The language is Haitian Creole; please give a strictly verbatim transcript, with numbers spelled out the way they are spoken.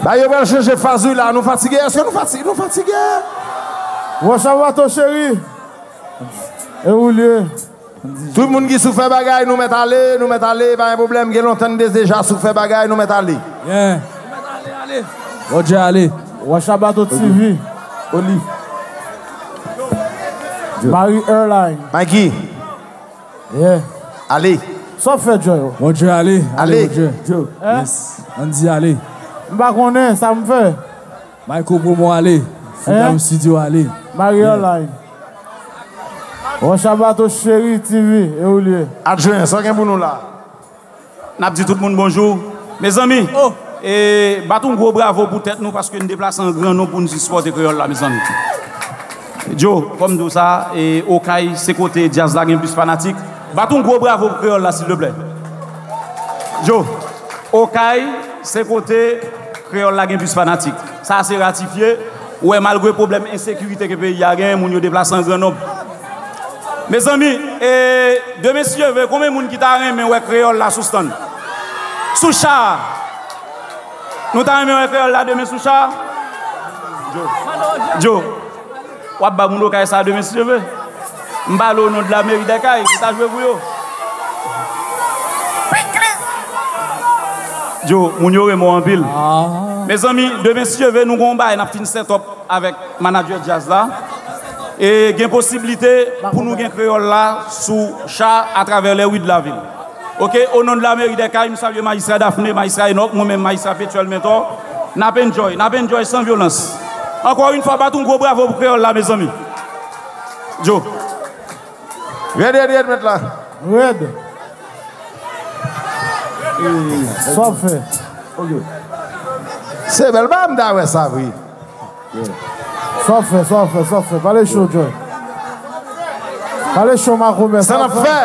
Ba yo pral chanje faz wi la. Nou fatige? Èske nou fatige? Nou fatige? Wòch a bato cheri. E ou l ye? Tout moun ki sou fè bagay, nou mèt ale, nou mèt ale, pa gen pwoblèm. Gen lontan n deja sou fè bagay, nou mèt ale. Yeah. Roger ale. Wòch a bato T V. Oli. Marie Airline. Mikey. Yeah. Ale. Sa w fè, Joe? Roger ale. Ale. Roger. Joe. Hein? Yes. Andy ale. M pa konnen sa m fè. Michael Promo ale. Hein? Freedom Studio ale. Marie Airline. Wòch a bato cheri T V, e ou l ye? Adjwen, sa w gen pou nou la? N ap di tout moun bonjou. Mezanmi, e, bat yon gwo bravo pou tèt nou paske n deplase an gran nonb pou n vin sipòte kreyòl la, mezanmi. Joe, fò m di w sa, e, Okay, se kote djaz la gen plis fanatik. Bat yon gwo bravo pou kreyòl la, silteplè. Joe, Okay, se kote kreyòl la gen plis fanatik. Sa se ratifye. Ou wè, malgre pwoblèm ensekirite ke peyi a gen, moun yo deplase an gran nonb. Mezanmi, e, demen si Dye vle, konbyen moun ki ta renmen wè kreyòl la sou stann? Sou cha a. Nou ta renmen wè kreyòl la demen sou cha a? Joe. Joe. W ap ba moun Okay sa demen si Dye vle. M pale o non de la meri dè kay, nou ta jwe pou yo. Joe, moun yo renmen w anpil. Ah. Mezanmi, demen si Dye vle, nou gon bagay n ap fin set up avèk manadjè djaz la. E gen posiblite pou nou gen kreyòl la sou cha atravè les rues de la ville. Oke, o non de la meri dè kay, m salye majistra Daphné, majistra Enoch, mwen menm majistra Petuel Mentor. N ap enjoy, n ap enjoy san vyolans. Ankò yon fwa, bat yon gwo bravo pou kreyòl la, mezanmi. Joe. Rèd, rèd, rèd, mèt la. Rèd. Sa w fè? Se bèl bagay, m ta wè sa vre. Sa w fè, sa w fè, sa w fè? Pale cho, Joe. Pale cho, makomè. Sa n ap fè?